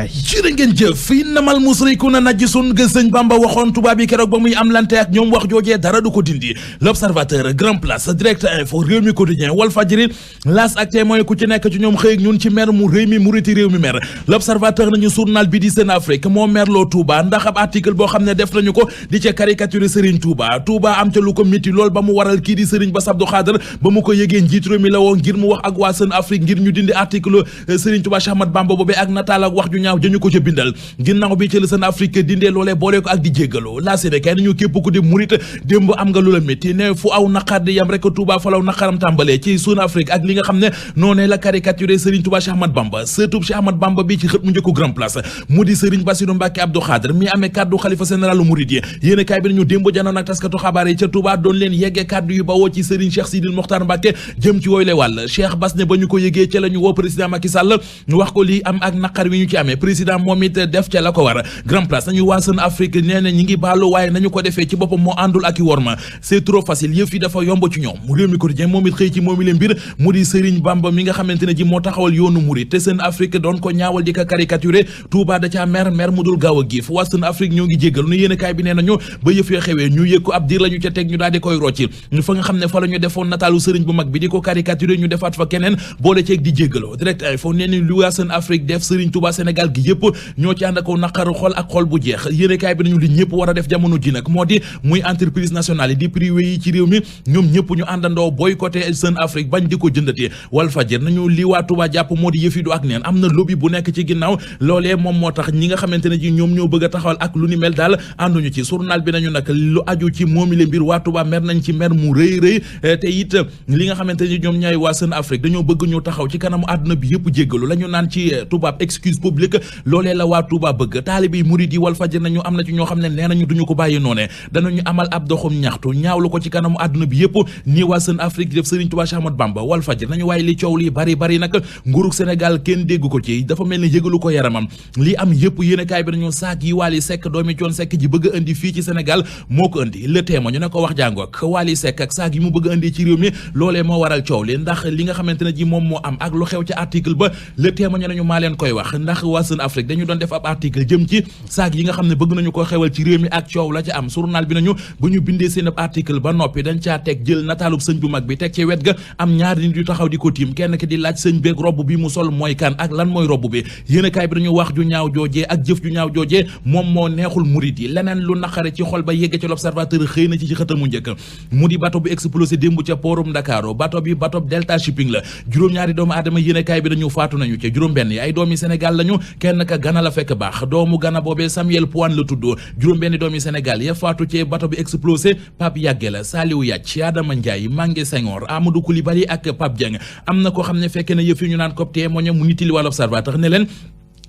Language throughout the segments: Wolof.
jërë ngeen jëf innamal musrikuuna najsun ga sëñ Bamba waxoon tubaab yi keroog ba muy am lante ak ñoom wax joojee dara du ko dindi. L'Observateur, Grand Place, Direct Info, Rewmi Quotidien, Walfadjri, L'As ak Témoin ku ci nekk ci ñoom xëy ak ñun ci mer mu réew mi muriti réew mi mer. L'Observateur nañu journal bi di Sen Afrique moo merloo Touba ndax ab article boo xam ne def nañu ko di ca caricature Serigne Touba am ca lu ko métti lool ba mu waral kii di Serigne Bass Abdou Khadre ba mu ko yëgee njiit réew mi la woo ngir mu wax ak waa Sen Afrique ngir ñu dindi article Serigne Touba Cheikh Ahmadou Bamba boobee ak nataal ak wax ju ñaaw dañu ko ca bindal ginnaaw bi ci la Sen Afrique dindee loolee boole ko ak di jéggaloo la Sénégal nañu képp ku di murit démb am nga lu la métti ne fu aw naqar di yam rek Touba fa law naqaram tàmbalee ci Sen Afrique ak li nga xam ne noonee la caricature Serigne Touba Cheikh Ahmadou Bamba sëtub Cheikh Ahmadou Bamba bi ci xët mu njëkku Grand Place mu di Serigne Bassirou Mbacké Abdou Khadre mi amee kaddu xalifa généralu murit yi yéen kaay bi nañu démb janoon ak taskatu xabaar yi ca Touba doon leen yeggee kaddu yu bawoo ci Serigne Cheikh Sidil Mokhtar Mbacké jëm ci wooyu le wàll Cheikh Bass ne ba ñu ko yëgee ca la ñu woo président Macky Sall wax ko lii am ak naqar wi ñu ci amee président moom it def ca la ko war Grand Place nañu waa Sen Afrique nee na ñi ngi baalu waaye nañu ko defee ci boppam moo àndul ak i worma c'est trop facile yëf yi dafa yomb ci ñoom mu Rewmi Quotidien moom it xëy ci moomi leen mbir mu di Serigne Bamba mi nga xamante ne ji moo taxawal yoonu murit te Sen Afrique doon ko ñaawal di ko caricaturé Touba da caa mer mu dul gaaw a giif waa Sen Afrique ñoo ngi jéggal nu yéen kaay bi nee nañu ba yëf yoo xewee ñu yëg ko ab diir la ñu ca teg ñu daal di koy rocci ñu fa nga xam ne fa la ñu defoon nataalu Serigne bu mag bi di ko caricaturé ñu defaat fa keneen boole ceeg di jéggaloo Direct Info nee ni lu waa Sen Afrique def Serigne Touba Sénégal gi yëpp ñoo ci ànd ak naqaru xol ak xol bu jeex yéen kaay bi nañu li ñëpp war a def jamono ji nag moo di muy entreprise nationale yi di privé yi ci réew mi ñoom ñëpp ñu àndandoo boycotté Sen Afrique bañ di ko jëndatee Walfadjri nañu li waa Touba jàpp moo di yëfi du ak neen am na lobby bu nekk ci ginnaaw loolee moom moo tax ñi nga xamante ne ji ñoom ñoo bëgg a taxawal ak lu ni mel daal ànduñu ci journal bi nañu nag lu aju ci moomi le mbir waa Touba mer nañ ci mer mu rëy te it li nga xamante ne ñoom ñooy waa Sen Afrique dañoo bëgg ñu taxaw ci kanamu àdduna bi yëpp jéggalu la ñu naan ci tubaab excuse publique loolee la waa Touba bëgg taalibe yi murid yi Walfadjri nañu am na ci ñoo xam ne nee nañu duñu ko bàyyi noone danañu amal ab doxum ñaxtu ñaawlu ko ci kanamu àdduna bi yëpp nii waa Sen Afrique def Serigne Touba Cheikh Ahmadou Bamba Walfadjri nañu waaye li coow li bari nag nguurug Sénégal kenn dégg ko ci dafa mel ni yëgalu ko yaramam li am yëpp yéen kaay bi nañu saak yi Wally Seck doomi Thione Seck ji bëgg a indi fii ci Sénégal moo ko indi Le Témoin ñu ne ko wax jàngook Wally Seck ak saak yi mu bëgg a indi ci réew mi loolee moo waral coow li ndax li nga xamante ne ji moom moo am ak lu xew ci article ba Le Témoin ñu nañu maa leen koy wax ndax waa Sen Afrique dañu doon def ab article jëm ci saak yi nga xam ne bëgg nañu ko xewal ci réew mi ak coow la ca am journal bi nañu bu ñu bindee seen ab article ba noppi dañ caa teg jël nataalub sëñ bu mag bi teg ci wet ga am ñaari nit yu taxaw di ko tiim kenn ki di laaj sëñ beeg robb bi mu sol mooy kan ak lan mooy robb bi yéenekaay bi dañu wax ju ñaaw joojee ak jëf ju ñaaw joojee moom moo neexul murid yi leneen lu naqare ci xol ba yegge ci L'Observateur xëy na ci xëtamu njëkk mu di bato bu explosé démb ca poorum Ndakaaru bato bi bato Delta Shipping la juróom-ñaari doomu aadama yéenekaay bi dañu faatu nañu ca juróom-benn yi ay doomi Sénégal lañu kenn ka Gana la fekk baax doomu Gana boobee Samuel Poine la tuddoo juróom-benn doomi Sénégal ya faatu ci bato bi explosé Pape Yagge la Saliou Yàcc Adama Ndiaye Mangué Senghor Amadou Coulibaly ak Pape Dieng am na koo xam ne fekkee na yëf yi ñu naan ko témoigné mu nitili waa L'Observateur ne leen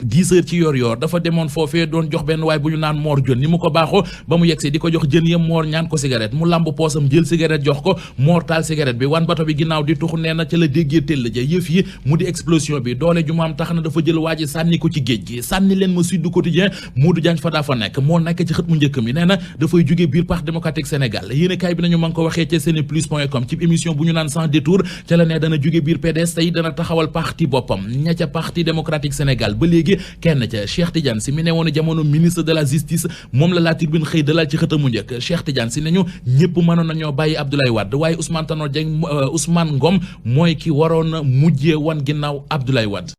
10 heures ci yor dafa demoon foofee doon jox benn waay bu ñu naan Mor Jon ni mu ko baaxoo ba mu yegsee di ko jox jën ya Mor ñaan ko cigarette mu lamb poosam jël cigarette jox ko Mor taal cigarette bi wan bato bi ginnaaw di tuxu nee na ca la déggee tell ja yëf yi mu di explosion bi doole ju mu am tax na dafa jël waa ji sànni ko ci géej gi sànni leen ma Sud Quotidien Modou Diagne fa daa fa nekk moo nekk ci xët mu njëkk mi nee na dafay jógee biir Parti démocratique Sénégal yéenekaay bi nañu ma ngi ko waxee ca seneplus.com ci émission bu ñu naan sans détour ca la ne dana jóge biir PDS tey dana taxawal parti boppam ña ca Parti démocratique Sénégal ba léegi kenn ca Cheikh Tidiane Sy mi ne woon jamono ministre de la justice moom la Tribune xëy dalal ci xëtamu njëkk Cheikh Tidiane Sy nañu ñëpp mënoon nañoo bàyyi Abdoulaye Wade waaye Ousmane Tanor Dieng Ousmane Ngom mooy ki waroon mujjee wan ginnaaw Abdoulaye Wade